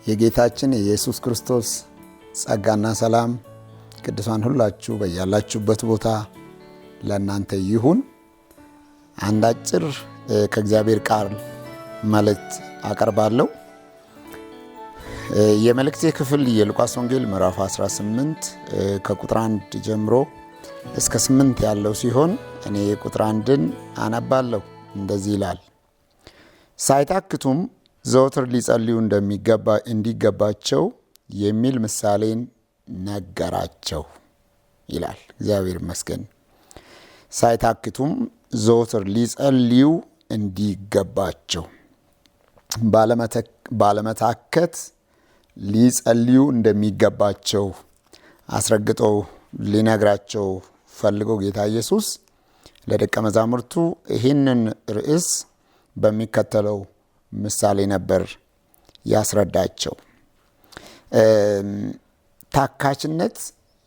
የጌታችን የኢየሱስ ክርስቶስ ጸጋና ሰላም ቅዱሳን ሁላችሁ በያላችሁበት ቦታ ለእናንተ ይሁን። አንድ አጭር ከእግዚአብሔር ቃል መልእክት አቀርባለሁ። የመልእክቴ ክፍል የሉቃስ ወንጌል ምዕራፍ 18 ከቁጥር 1 ጀምሮ እስከ 8 ያለው ሲሆን እኔ ቁጥር 1ን አነባለሁ። እንደዚህ ይላል። ሳይታክቱም ዘወትር ሊጸልዩ እንዲገባቸው የሚል ምሳሌን ነገራቸው ይላል። እግዚአብሔር ይመስገን። ሳይታክቱም ዘወትር ሊጸልዩ እንዲገባቸው፣ ባለመታከት ሊጸልዩ እንደሚገባቸው አስረግጦ ሊነግራቸው ፈልጎ ጌታ ኢየሱስ ለደቀ መዛሙርቱ ይህንን ርዕስ በሚከተለው ምሳሌ ነበር ያስረዳቸው። ታካችነት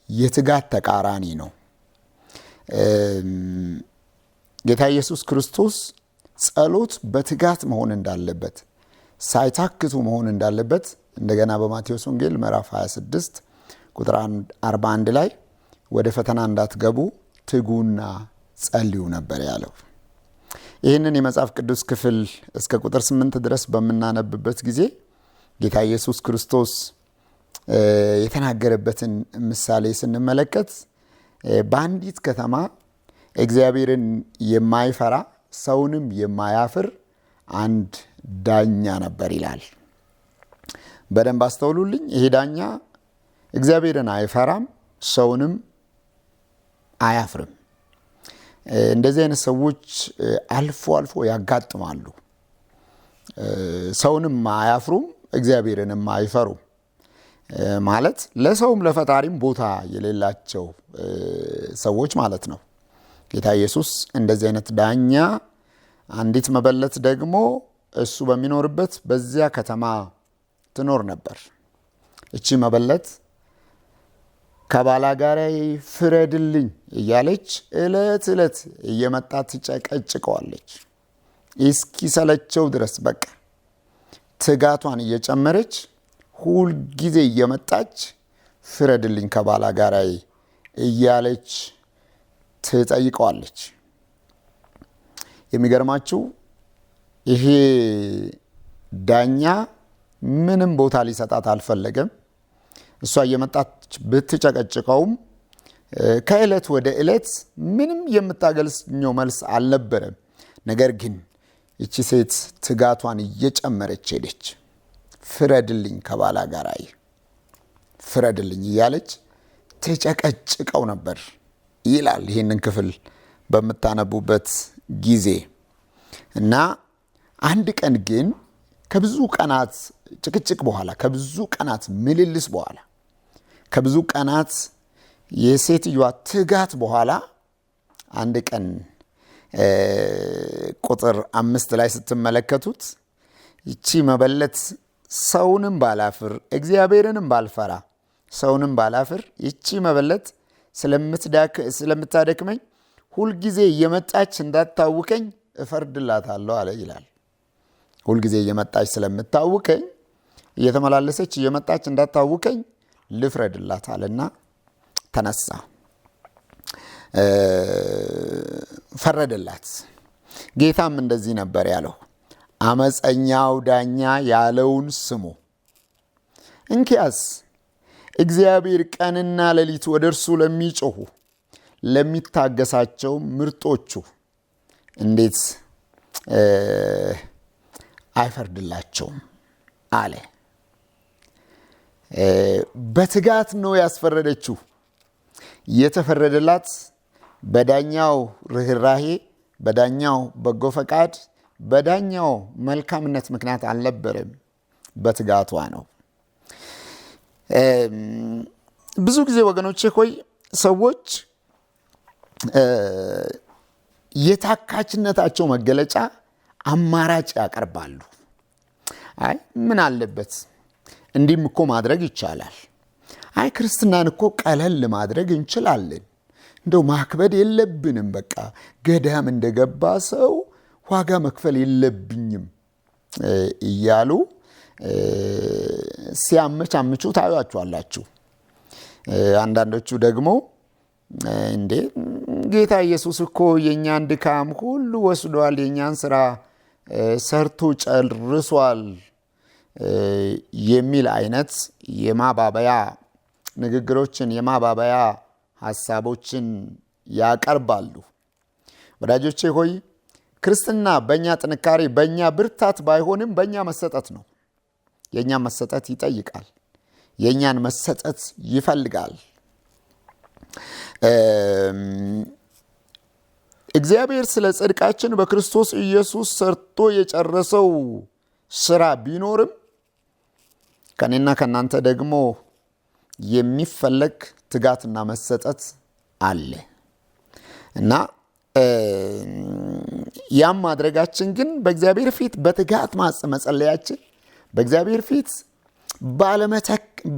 የትጋት ተቃራኒ ነው። ጌታ ኢየሱስ ክርስቶስ ጸሎት በትጋት መሆን እንዳለበት፣ ሳይታክቱ መሆን እንዳለበት እንደገና በማቴዎስ ወንጌል ምዕራፍ 26 ቁጥር 41 ላይ ወደ ፈተና እንዳትገቡ ትጉና ጸልዩ ነበር ያለው። ይህንን የመጽሐፍ ቅዱስ ክፍል እስከ ቁጥር 8 ድረስ በምናነብበት ጊዜ ጌታ ኢየሱስ ክርስቶስ የተናገረበትን ምሳሌ ስንመለከት በአንዲት ከተማ እግዚአብሔርን የማይፈራ ሰውንም የማያፍር አንድ ዳኛ ነበር ይላል። በደንብ አስተውሉልኝ። ይሄ ዳኛ እግዚአብሔርን አይፈራም፣ ሰውንም አያፍርም። እንደዚህ አይነት ሰዎች አልፎ አልፎ ያጋጥማሉ። ሰውንም አያፍሩም፣ እግዚአብሔርንም አይፈሩም። ማለት ለሰውም ለፈጣሪም ቦታ የሌላቸው ሰዎች ማለት ነው። ጌታ ኢየሱስ እንደዚህ አይነት ዳኛ፣ አንዲት መበለት ደግሞ እሱ በሚኖርበት በዚያ ከተማ ትኖር ነበር። እቺ መበለት ከባላጋራዬ ፍረድልኝ እያለች ዕለት ዕለት እየመጣ ትጨቀጭቀዋለች እስኪሰለቸው ድረስ። በቃ ትጋቷን እየጨመረች ሁልጊዜ እየመጣች ፍረድልኝ ከባላጋራዬ እያለች ትጠይቀዋለች። የሚገርማችሁ ይሄ ዳኛ ምንም ቦታ ሊሰጣት አልፈለገም። እሷ እየመጣች ብትጨቀጭቀውም ከዕለት ወደ ዕለት ምንም የምታገኘው መልስ አልነበረም። ነገር ግን ይቺ ሴት ትጋቷን እየጨመረች ሄደች። ፍረድልኝ ከባላጋራዬ ፍረድልኝ እያለች ትጨቀጭቀው ነበር ይላል። ይህንን ክፍል በምታነቡበት ጊዜ እና አንድ ቀን ግን ከብዙ ቀናት ጭቅጭቅ በኋላ፣ ከብዙ ቀናት ምልልስ በኋላ፣ ከብዙ ቀናት የሴትዮዋ ትጋት በኋላ አንድ ቀን ቁጥር 5 ላይ ስትመለከቱት ይቺ መበለት ሰውንም ባላፍር እግዚአብሔርንም ባልፈራ፣ ሰውንም ባላፍር ይቺ መበለት ስለምታደክመኝ ሁልጊዜ እየመጣች እንዳታውከኝ እፈርድላታለሁ አለ ይላል። ሁልጊዜ እየመጣች ስለምታውከኝ፣ እየተመላለሰች እየመጣች እንዳታውከኝ ልፍረድላት አለና ተነሳ፣ ፈረደላት። ጌታም እንደዚህ ነበር ያለው፣ አመፀኛው ዳኛ ያለውን ስሙ። እንኪያስ እግዚአብሔር ቀንና ሌሊት ወደ እርሱ ለሚጮኹ ለሚታገሳቸው ምርጦቹ እንዴት አይፈርድላቸውም አለ። በትጋት ነው ያስፈረደችው። የተፈረደላት በዳኛው ርኅራሄ፣ በዳኛው በጎ ፈቃድ፣ በዳኛው መልካምነት ምክንያት አልነበረም፣ በትጋቷ ነው። ብዙ ጊዜ ወገኖቼ ሆይ ሰዎች የታካችነታቸው መገለጫ አማራጭ ያቀርባሉ። አይ ምን አለበት፣ እንዲህም እኮ ማድረግ ይቻላል። አይ ክርስትናን እኮ ቀለል ማድረግ እንችላለን። እንደው ማክበድ የለብንም። በቃ ገዳም እንደገባ ሰው ዋጋ መክፈል የለብኝም እያሉ ሲያመቻምቹ ታዩአችኋላችሁ። አንዳንዶቹ ደግሞ እንዴ ጌታ ኢየሱስ እኮ የእኛን ድካም ሁሉ ወስዷል፣ የእኛን ስራ ሰርቶ ጨርሷል የሚል አይነት የማባበያ ንግግሮችን የማባበያ ሀሳቦችን ያቀርባሉ። ወዳጆቼ ሆይ፣ ክርስትና በእኛ ጥንካሬ በእኛ ብርታት ባይሆንም በእኛ መሰጠት ነው። የእኛ መሰጠት ይጠይቃል። የእኛን መሰጠት ይፈልጋል። እግዚአብሔር ስለ ጽድቃችን በክርስቶስ ኢየሱስ ሰርቶ የጨረሰው ስራ ቢኖርም ከእኔና ከእናንተ ደግሞ የሚፈለግ ትጋትና መሰጠት አለ እና ያም ማድረጋችን ግን በእግዚአብሔር ፊት በትጋት መጸለያችን፣ በእግዚአብሔር ፊት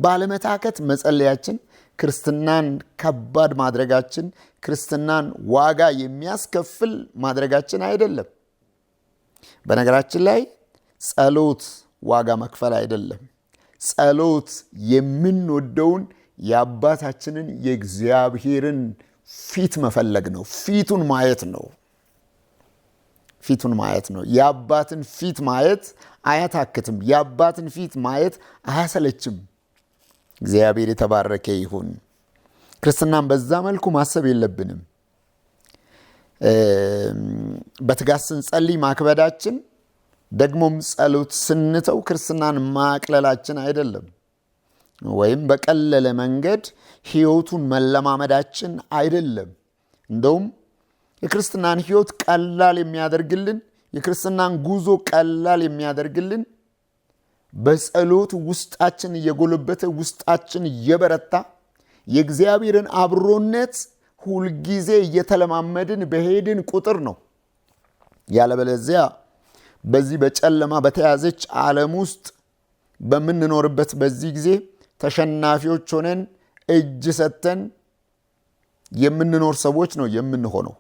ባለመታከት መጸለያችን፣ ክርስትናን ከባድ ማድረጋችን፣ ክርስትናን ዋጋ የሚያስከፍል ማድረጋችን አይደለም። በነገራችን ላይ ጸሎት ዋጋ መክፈል አይደለም። ጸሎት የምንወደውን የአባታችንን የእግዚአብሔርን ፊት መፈለግ ነው። ፊቱን ማየት ነው። ፊቱን ማየት ነው። የአባትን ፊት ማየት አያታክትም። የአባትን ፊት ማየት አያሰለችም። እግዚአብሔር የተባረከ ይሁን። ክርስትናን በዛ መልኩ ማሰብ የለብንም። በትጋት ስንጸልይ ማክበዳችን፣ ደግሞም ጸሎት ስንተው ክርስትናን ማቅለላችን አይደለም፣ ወይም በቀለለ መንገድ ሕይወቱን መለማመዳችን አይደለም። እንደውም የክርስትናን ሕይወት ቀላል የሚያደርግልን፣ የክርስትናን ጉዞ ቀላል የሚያደርግልን በጸሎት ውስጣችን እየጎለበተ፣ ውስጣችን እየበረታ፣ የእግዚአብሔርን አብሮነት ሁልጊዜ እየተለማመድን በሄድን ቁጥር ነው። ያለበለዚያ በዚህ በጨለማ በተያዘች ዓለም ውስጥ በምንኖርበት በዚህ ጊዜ ተሸናፊዎች ሆነን እጅ ሰጥተን የምንኖር ሰዎች ነው የምንሆነው።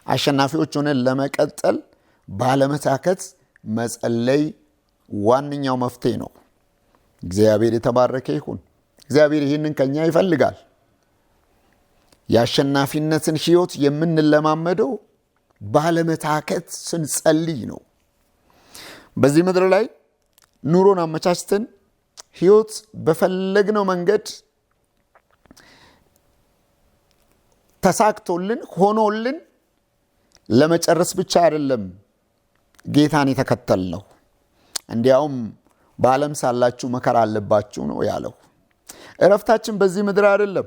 አሸናፊዎች ሆነን ለመቀጠል ባለመታከት መጸለይ ዋነኛው መፍትሄ ነው። እግዚአብሔር የተባረከ ይሁን። እግዚአብሔር ይህንን ከኛ ይፈልጋል። የአሸናፊነትን ሕይወት የምንለማመደው ባለመታከት ስንጸልይ ነው። በዚህ ምድር ላይ ኑሮን አመቻችተን ሕይወት በፈለግነው መንገድ ተሳክቶልን ሆኖልን ለመጨረስ ብቻ አይደለም ጌታን የተከተልነው። እንዲያውም በዓለም ሳላችሁ መከራ አለባችሁ ነው ያለው። እረፍታችን በዚህ ምድር አይደለም።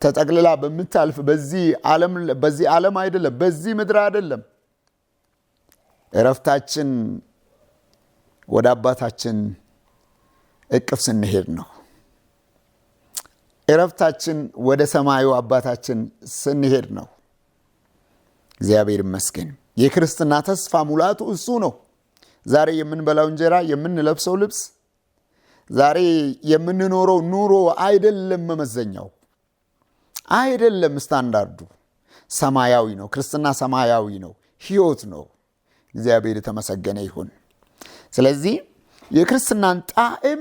ተጠቅልላ በምታልፍ በዚህ ዓለም አይደለም፣ በዚህ ምድር አይደለም። እረፍታችን ወደ አባታችን እቅፍ ስንሄድ ነው። እረፍታችን ወደ ሰማዩ አባታችን ስንሄድ ነው። እግዚአብሔር ይመስገን። የክርስትና ተስፋ ሙላቱ እሱ ነው። ዛሬ የምንበላው እንጀራ፣ የምንለብሰው ልብስ፣ ዛሬ የምንኖረው ኑሮ አይደለም መመዘኛው፣ አይደለም ስታንዳርዱ። ሰማያዊ ነው። ክርስትና ሰማያዊ ነው፣ ሕይወት ነው። እግዚአብሔር የተመሰገነ ይሁን። ስለዚህ የክርስትናን ጣዕም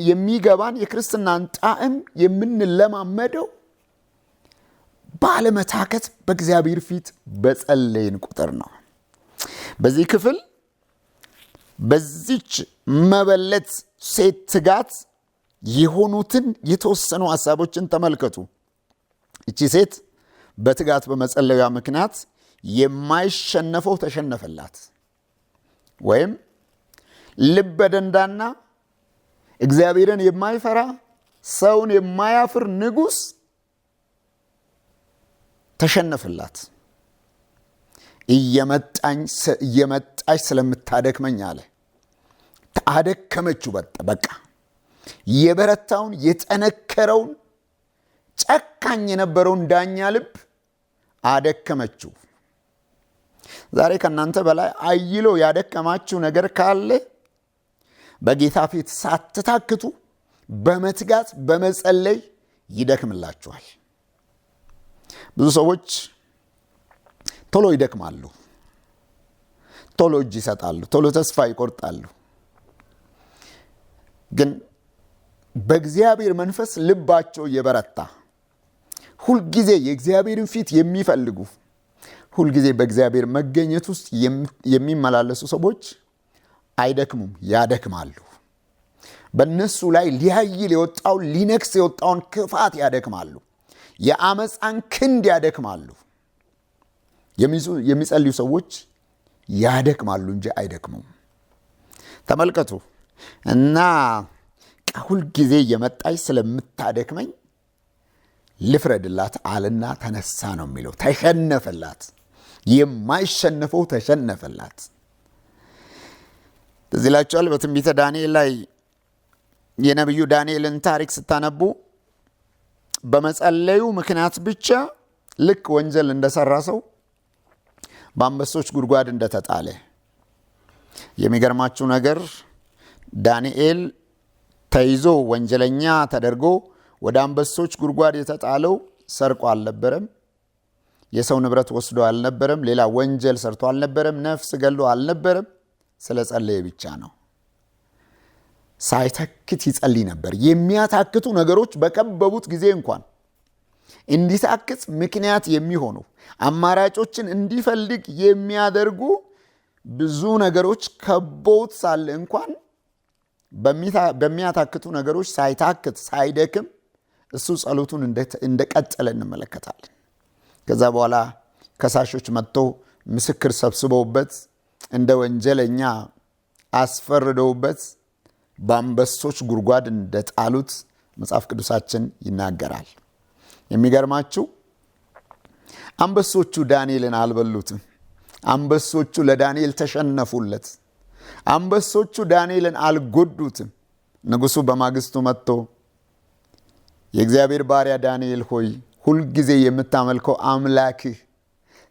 የሚገባን፣ የክርስትናን ጣዕም የምንለማመደው ባለመታከት በእግዚአብሔር ፊት በጸለይን ቁጥር ነው። በዚህ ክፍል በዚች መበለት ሴት ትጋት የሆኑትን የተወሰኑ ሀሳቦችን ተመልከቱ። እቺ ሴት በትጋት በመጸለያ ምክንያት የማይሸነፈው ተሸነፈላት፣ ወይም ልበ ደንዳና፣ እግዚአብሔርን የማይፈራ፣ ሰውን የማያፍር ንጉሥ ተሸነፈላት። እየመጣች ስለምታደክመኝ አለ። አደከመችው። በቃ የበረታውን፣ የጠነከረውን፣ ጨካኝ የነበረውን ዳኛ ልብ አደከመችው። ዛሬ ከእናንተ በላይ አይሎ ያደከማችሁ ነገር ካለ በጌታ ፊት ሳትታክቱ በመትጋት በመጸለይ ይደክምላችኋል። ብዙ ሰዎች ቶሎ ይደክማሉ፣ ቶሎ እጅ ይሰጣሉ፣ ቶሎ ተስፋ ይቆርጣሉ። ግን በእግዚአብሔር መንፈስ ልባቸው የበረታ፣ ሁልጊዜ የእግዚአብሔርን ፊት የሚፈልጉ፣ ሁልጊዜ በእግዚአብሔር መገኘት ውስጥ የሚመላለሱ ሰዎች አይደክሙም፣ ያደክማሉ። በእነሱ ላይ ሊያይል የወጣውን፣ ሊነክስ የወጣውን ክፋት ያደክማሉ። የአመፃን ክንድ ያደክማሉ። የሚጸልዩ ሰዎች ያደክማሉ እንጂ አይደክሙም። ተመልከቱ እና ሁልጊዜ እየመጣች ስለምታደክመኝ ልፍረድላት አለና ተነሳ ነው የሚለው። ተሸነፈላት። የማይሸነፈው ተሸነፈላት። ትዝ ይላችኋል በትንቢተ ዳንኤል ላይ የነቢዩ ዳንኤልን ታሪክ ስታነቡ በመጸለዩ ምክንያት ብቻ ልክ ወንጀል እንደሰራ ሰው በአንበሶች ጉድጓድ እንደተጣለ። የሚገርማችሁ ነገር ዳንኤል ተይዞ ወንጀለኛ ተደርጎ ወደ አንበሶች ጉድጓድ የተጣለው ሰርቆ አልነበረም። የሰው ንብረት ወስዶ አልነበረም። ሌላ ወንጀል ሰርቶ አልነበረም። ነፍስ ገሎ አልነበረም። ስለ ጸለየ ብቻ ነው። ሳይታክት ይጸልይ ነበር። የሚያታክቱ ነገሮች በከበቡት ጊዜ እንኳን እንዲታክት ምክንያት የሚሆኑ፣ አማራጮችን እንዲፈልግ የሚያደርጉ ብዙ ነገሮች ከበውት ሳለ እንኳን በሚያታክቱ ነገሮች ሳይታክት፣ ሳይደክም እሱ ጸሎቱን እንደቀጠለ እንመለከታለን። ከዛ በኋላ ከሳሾች መጥተው ምስክር ሰብስበውበት እንደ ወንጀለኛ አስፈርደውበት በአንበሶች ጉድጓድ እንደጣሉት መጽሐፍ ቅዱሳችን ይናገራል። የሚገርማችሁ አንበሶቹ ዳንኤልን አልበሉትም። አንበሶቹ ለዳንኤል ተሸነፉለት። አንበሶቹ ዳንኤልን አልጎዱትም። ንጉሱ በማግስቱ መጥቶ የእግዚአብሔር ባሪያ ዳንኤል ሆይ፣ ሁልጊዜ የምታመልከው አምላክህ፣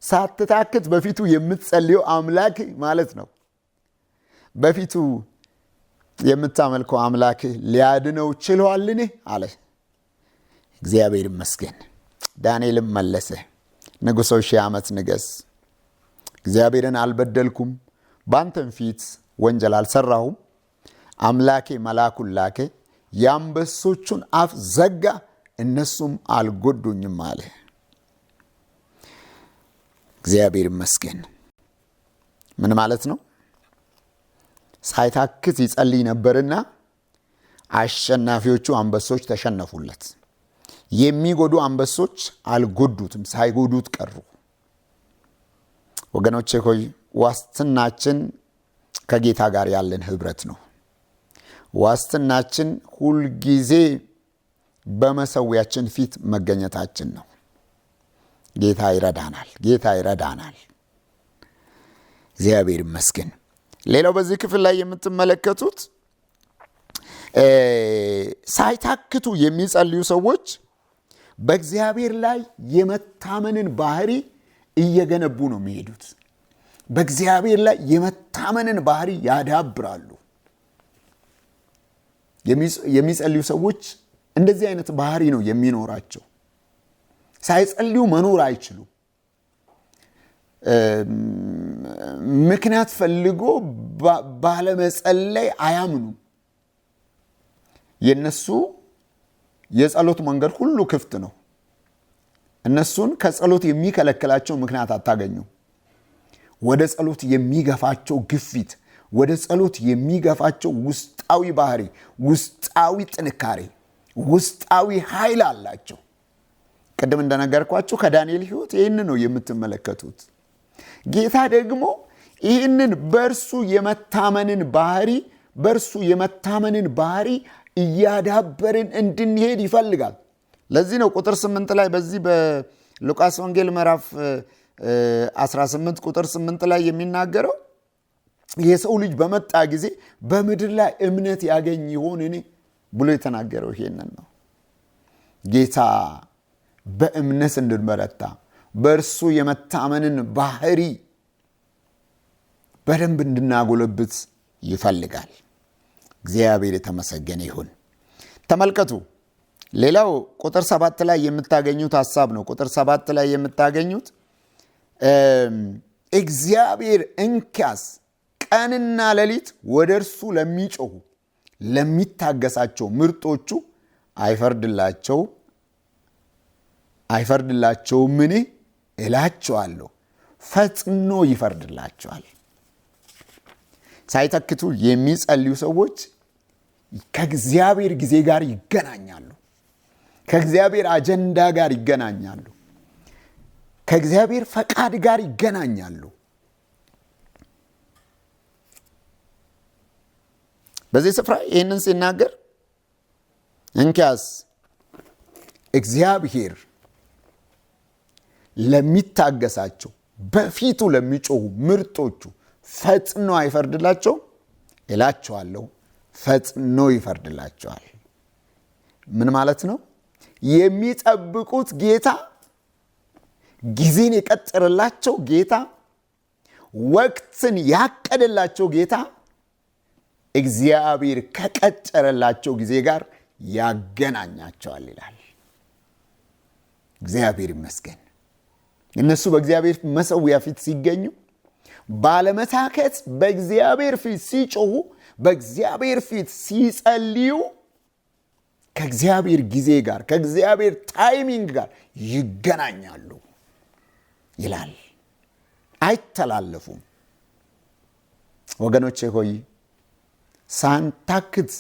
ሳትታክት በፊቱ የምትጸልየው አምላክህ ማለት ነው፣ በፊቱ የምታመልከው አምላክህ ሊያድነው ችሏልን? አለ። እግዚአብሔር ይመስገን። ዳንኤልም መለሰ፣ ንጉሶ 1000 ዓመት ንገስ። እግዚአብሔርን አልበደልኩም፣ በአንተም ፊት ወንጀል አልሰራሁም። አምላኬ መልአኩን ላከ፣ የአንበሶቹን አፍ ዘጋ፣ እነሱም አልጎዱኝም አለ። እግዚአብሔር ይመስገን። ምን ማለት ነው? ሳይታክት ይጸልይ ነበርና አሸናፊዎቹ አንበሶች ተሸነፉለት። የሚጎዱ አንበሶች አልጎዱትም፣ ሳይጎዱት ቀሩ። ወገኖቼ ሆይ፣ ዋስትናችን ከጌታ ጋር ያለን ህብረት ነው። ዋስትናችን ሁልጊዜ በመሰዊያችን ፊት መገኘታችን ነው። ጌታ ይረዳናል። ጌታ ይረዳናል። እግዚአብሔር ይመስገን። ሌላው በዚህ ክፍል ላይ የምትመለከቱት ሳይታክቱ የሚጸልዩ ሰዎች በእግዚአብሔር ላይ የመታመንን ባህሪ እየገነቡ ነው የሚሄዱት። በእግዚአብሔር ላይ የመታመንን ባህሪ ያዳብራሉ። የሚጸልዩ ሰዎች እንደዚህ አይነት ባህሪ ነው የሚኖራቸው። ሳይጸልዩ መኖር አይችሉም። ምክንያት ፈልጎ ባለመጸለይ አያምኑም። የነሱ የጸሎት መንገድ ሁሉ ክፍት ነው። እነሱን ከጸሎት የሚከለክላቸው ምክንያት አታገኙም። ወደ ጸሎት የሚገፋቸው ግፊት፣ ወደ ጸሎት የሚገፋቸው ውስጣዊ ባህሪ፣ ውስጣዊ ጥንካሬ፣ ውስጣዊ ኃይል አላቸው። ቅድም እንደነገርኳችሁ ከዳንኤል ሕይወት ይህን ነው የምትመለከቱት። ጌታ ደግሞ ይህንን በእርሱ የመታመንን ባህሪ እያዳበርን እንድንሄድ ይፈልጋል። ለዚህ ነው ቁጥር 8 ላይ፣ በዚህ በሉቃስ ወንጌል ምዕራፍ 18 ቁጥር 8 ላይ የሚናገረው የሰው ልጅ በመጣ ጊዜ በምድር ላይ እምነት ያገኝ ይሆንን ብሎ የተናገረው ይሄንን ነው። ጌታ በእምነት እንድንበረታ፣ በእርሱ የመታመንን ባህሪ በደንብ እንድናጎለብት ይፈልጋል። እግዚአብሔር የተመሰገነ ይሁን። ተመልከቱ። ሌላው ቁጥር 7 ላይ የምታገኙት ሀሳብ ነው። ቁጥር 7 ላይ የምታገኙት እግዚአብሔር እንኪያስ ቀንና ሌሊት ወደ እርሱ ለሚጮሁ ለሚታገሳቸው ምርጦቹ አይፈርድላቸውምን እላቸዋለሁ፣ ፈጥኖ ይፈርድላቸዋል። ሳይታክቱ የሚጸልዩ ሰዎች ከእግዚአብሔር ጊዜ ጋር ይገናኛሉ። ከእግዚአብሔር አጀንዳ ጋር ይገናኛሉ። ከእግዚአብሔር ፈቃድ ጋር ይገናኛሉ። በዚህ ስፍራ ይህንን ሲናገር እንኪያስ እግዚአብሔር ለሚታገሳቸው በፊቱ ለሚጮሁ ምርጦቹ ፈጥኖ አይፈርድላቸውም? እላቸዋለሁ ፈጥኖ ይፈርድላቸዋል። ምን ማለት ነው? የሚጠብቁት ጌታ፣ ጊዜን የቀጠረላቸው ጌታ፣ ወቅትን ያቀደላቸው ጌታ እግዚአብሔር ከቀጠረላቸው ጊዜ ጋር ያገናኛቸዋል ይላል። እግዚአብሔር ይመስገን። እነሱ በእግዚአብሔር መሠዊያ ፊት ሲገኙ ባለመታከት በእግዚአብሔር ፊት ሲጮሁ፣ በእግዚአብሔር ፊት ሲጸልዩ ከእግዚአብሔር ጊዜ ጋር፣ ከእግዚአብሔር timing ጋር ይገናኛሉ ይላል። አይተላለፉም። ወገኖቼ ሆይ፣ ሳንታክት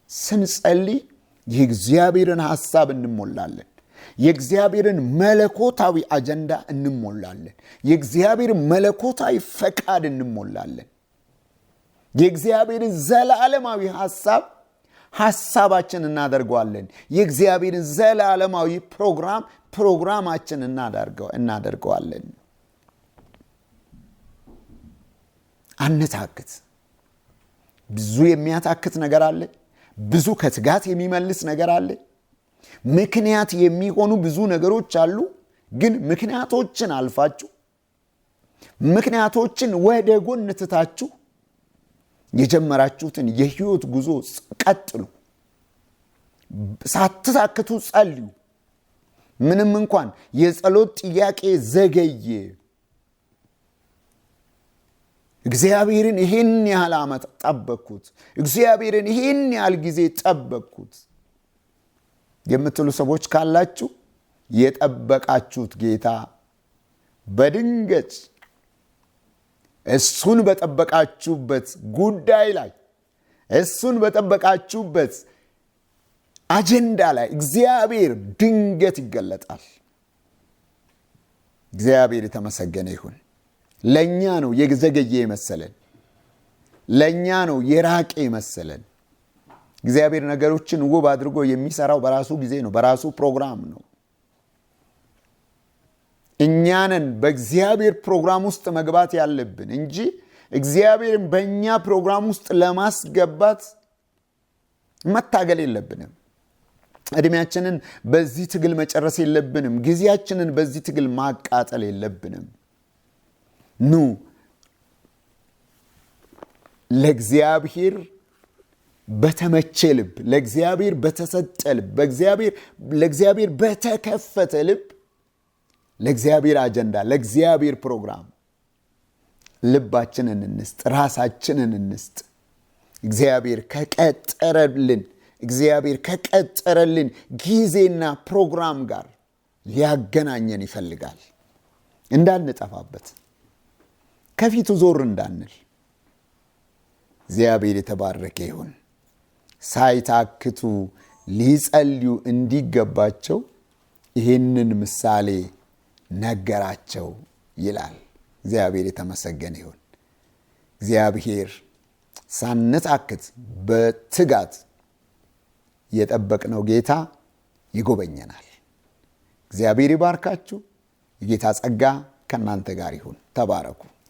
ስንጸልይ የእግዚአብሔርን ሐሳብ እንሞላለን። የእግዚአብሔርን መለኮታዊ አጀንዳ እንሞላለን። የእግዚአብሔርን መለኮታዊ ፈቃድ እንሞላለን። የእግዚአብሔርን ዘላለማዊ ሐሳብ ሐሳባችን እናደርገዋለን። የእግዚአብሔርን ዘላለማዊ ፕሮግራም ፕሮግራማችን እናደርገዋለን። አንታክት። ብዙ የሚያታክት ነገር አለ። ብዙ ከትጋት የሚመልስ ነገር አለ። ምክንያት የሚሆኑ ብዙ ነገሮች አሉ። ግን ምክንያቶችን አልፋችሁ፣ ምክንያቶችን ወደ ጎን ትታችሁ የጀመራችሁትን የህይወት ጉዞ ቀጥሉ። ሳትታክቱ ጸልዩ። ምንም እንኳን የጸሎት ጥያቄ ዘገየ፣ እግዚአብሔርን ይህን ያህል ዓመት ጠበቅኩት፣ እግዚአብሔርን ይህን ያህል ጊዜ ጠበቅኩት የምትሉ ሰዎች ካላችሁ፣ የጠበቃችሁት ጌታ በድንገት እሱን በጠበቃችሁበት ጉዳይ ላይ፣ እሱን በጠበቃችሁበት አጀንዳ ላይ እግዚአብሔር ድንገት ይገለጣል። እግዚአብሔር የተመሰገነ ይሁን። ለእኛ ነው የዘገየ የመሰለን፣ ለእኛ ነው የራቀ የመሰለን። እግዚአብሔር ነገሮችን ውብ አድርጎ የሚሰራው በራሱ ጊዜ ነው፣ በራሱ ፕሮግራም ነው። እኛንን በእግዚአብሔር ፕሮግራም ውስጥ መግባት ያለብን እንጂ እግዚአብሔርን በእኛ ፕሮግራም ውስጥ ለማስገባት መታገል የለብንም። እድሜያችንን በዚህ ትግል መጨረስ የለብንም። ጊዜያችንን በዚህ ትግል ማቃጠል የለብንም። ኑ ለእግዚአብሔር በተመቸ ልብ፣ ለእግዚአብሔር በተሰጠ ልብ፣ ለእግዚአብሔር በተከፈተ ልብ፣ ለእግዚአብሔር አጀንዳ፣ ለእግዚአብሔር ፕሮግራም ልባችንን እንስጥ፣ ራሳችንን እንስጥ። እግዚአብሔር ከቀጠረልን ጊዜና ፕሮግራም ጋር ሊያገናኘን ይፈልጋል። እንዳንጠፋበት፣ ከፊቱ ዞር እንዳንል። እግዚአብሔር የተባረከ ይሁን። ሳይታክቱ ሊጸልዩ እንዲገባቸው ይህንን ምሳሌ ነገራቸው ይላል። እግዚአብሔር የተመሰገነ ይሁን። እግዚአብሔር ሳንታክት በትጋት የጠበቅነው ጌታ ይጎበኘናል። እግዚአብሔር ይባርካችሁ። የጌታ ጸጋ ከእናንተ ጋር ይሁን። ተባረኩ።